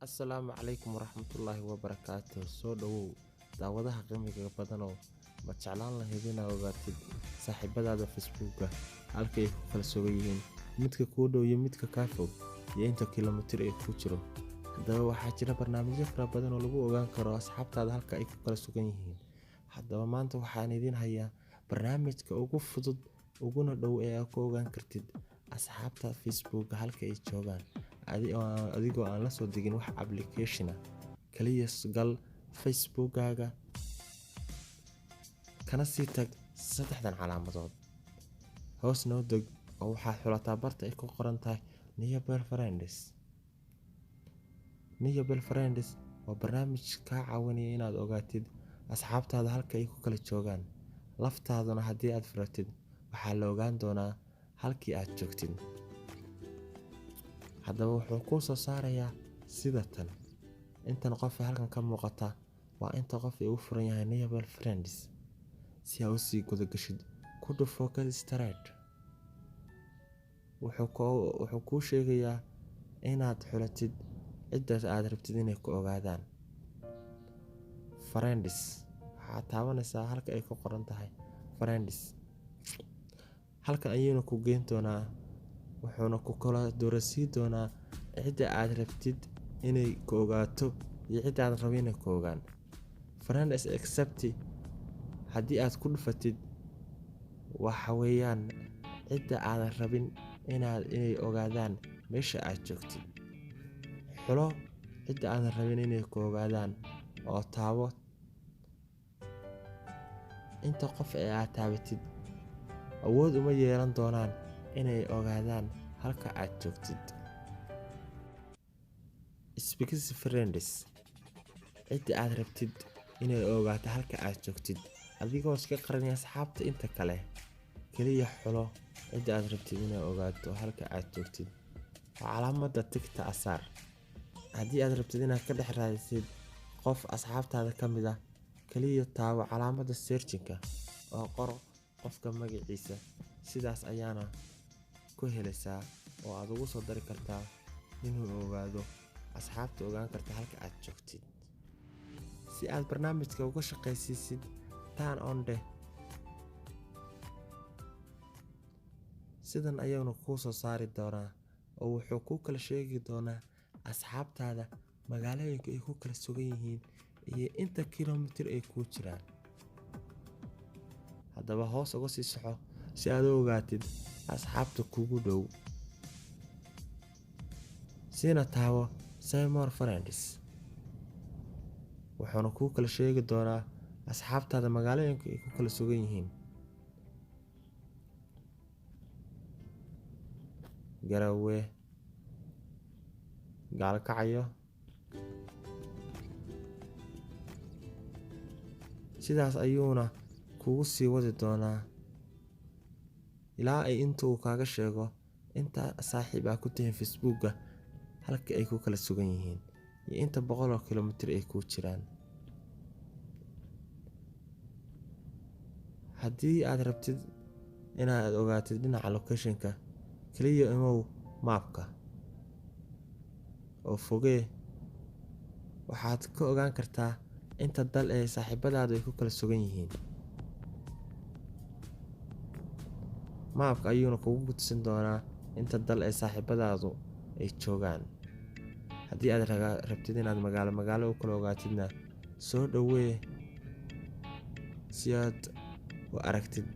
Asalaamu calaykum waraxmatullaahi wabarakaatuh. Soo dhowow daawadaha qiimiga badanow. Ma jeclaan lahayd inaad ogaatid saaxiibadaada Facebooka halka ay ku kala sugan yihiin, midka kuu dhow iyo midka kaa fog, iyo inta kiiloomitir ee kuu jiro? Haddaba waxaa jira barnaamijyo fara badan oo lagu ogaan karo asxaabtaada halka ay ku kala sugan yihiin. Haddaba maanta waxaan idiin hayaa barnaamijka ugu fudud uguna dhow ee aad ku ogaan kartid asxaabta Facebooka halka ay joogaan adigoo aan la soo degin wax application ah. Kaliya gal Facebookaaga, kana sii tag saddexdan calaamadood, hoos noo deg oo waxaad xulataa barta ay ku qoran tahay Nearby Friends. Nearby Friends waa barnaamij kaa caawinaya inaad ogaatid asxaabtaada halka ay ku kala joogaan. Laftaaduna haddii aad furatid, waxaa la ogaan doonaa halkii aad joogtid. Haddaba wuxuu kuu soo saarayaa sida tan. Intan qof ee halkan ka muuqata waa inta qof ee uu furan yahay Nearby Friends. Si aad usii gudagashid, ku dhufo Get Started. Wuxuu kuu sheegayaa inaad xulatid cidda aad rabtid inay ku ogaadaan. Friends, waxaad taabanaysaa halka ay ku qoran tahay Friends. Halkan ayuuna ku geyn doonaa, wuxuuna ku kala doorasiin doonaa cidda aad rabtid inay ku ogaato iyo cidda aad rabin inay ku ogaan. Friends except haddii aad ku dhufatid, waxa weeyaan cidda aadan rabin inay ogaadaan meesha aad joogtid. Xulo cidda aadan rabin inay ku ogaadaan oo taabo. Inta qof ee aad taabatid awood uma yeelan doonaan inay ogaadaan halka aad joogtid. Specific Friends, cidda aad rabtid inay ogaato halka aad joogtid adigoo iska qarinaya asxaabta inta kale. Kaliya xulo cidda aad rabtid inay ogaato halka aad joogtid oo calaamadda tigta asaar. Haddii aad rabtid inaad ka dhex raadisid qof asxaabtaada ka mid ah, kaliya taabo calaamadda searching-ka oo qor qofka magaciisa. Sidaas ayaana ku helaysaa oo aad ugu soo dari kartaa inuu ogaado asxaabta ogaan karta halka aad joogtid. Si aad barnaamijka uga shaqaysiisid, turn on dheh. Sidan ayuuna kuu soo saari doonaa oo wuxuu kuu kala sheegi doonaa asxaabtaada magaalooyinka ay ku kala sugan yihiin iyo inta kiiloomitir ay kuu jiraan. Haddaba hoos uga sii soco si aad u ogaatid asxaabta kugu dhow. Siina taabo See More Friends. Wuxuuna kuu kala sheegi doonaa asxaabtaada magaalooyinka ay ku kala sugan yihiin. Garowe, Gaalkacyo. Sidaas ayuuna kugu sii wadi doonaa ilaa ay inta uu kaaga sheego inta saaxiib aa ku tihiin Facebooka halka ay ku kala sugan yihiin iyo inta boqol oo kiiloomitir ay kuu jiraan. Haddii aad rabtid inaad ogaatid dhinaca location-ka, kaliya imow map-ka oo fogee. Waxaad ka ogaan kartaa inta dal ee saaxiibadaadu ay ku kala sugan yihiin. Map-ka ayuuna kugu tusin doonaa inta dal ee saaxiibadaadu ay joogaan. Haddii aad rabtid inaad magaalo magaalo u kala ogaatidna, soo dhowee si aad u aragtid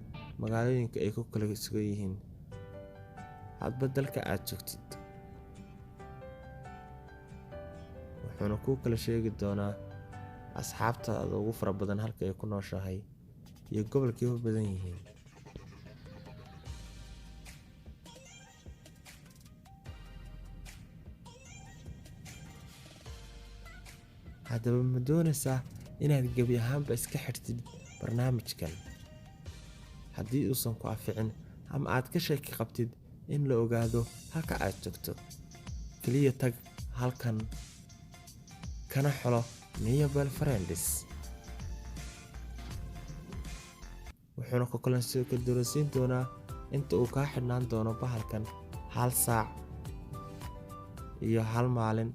magaalooyinka ay ku kala sugan yihiin hadba dalka aad joogtid. Wuxuuna kuu kala sheegi doonaa asxaabtaada ugu fara badan halka ay ku nooshahay iyo gobolkay u badan yihiin. Haddaba ma doonaysaa inaad gebi ahaanba iska xirtid barnaamijkan? Haddii uusan ku anficin ama aad ka shaki qabtid in la ogaado halka aad joogto, kaliya tag halkan kana xulo Nearby Friends. Wuxuuna ku kala doorasiin doonaa inta uu kaa xidhnaan doono bahalkan 1 saac iyo 1 maalin.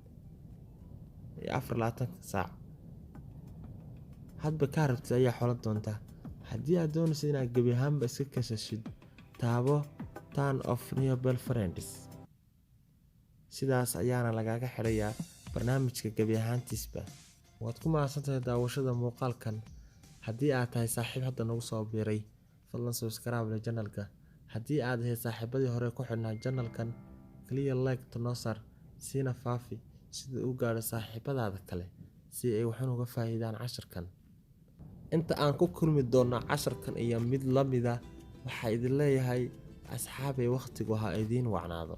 iyo 24-ka saac. Hadba kaa rabtid ayaa xolan doontaa. Haddii aad doonaysid inaad gebi ahaanba iska kasashid, taabo "Turn off Nearby Friends". Sidaas ayaana lagaaga xidhayaa barnaamijka gebi ahaantiisba. Waad ku mahadsantahay daawashada muuqaalkan. Haddii aad tahay saaxiib hadda nagu soo biiray, fadlan subscribe leh channelka. Haddii aad ahayd saaxiibadii hore ku xidhnaa channelkan, kaliya like noo saar, siina faafi sida uu gaadho saaxiibadaada kale si ay waxun uga faa'iidaan casharkan. Inta aan ku kulmi doonno casharkan iyo mid la mida, waxaa idin leeyahay, asxaabay, wakhtigu ha idiin wacnaado.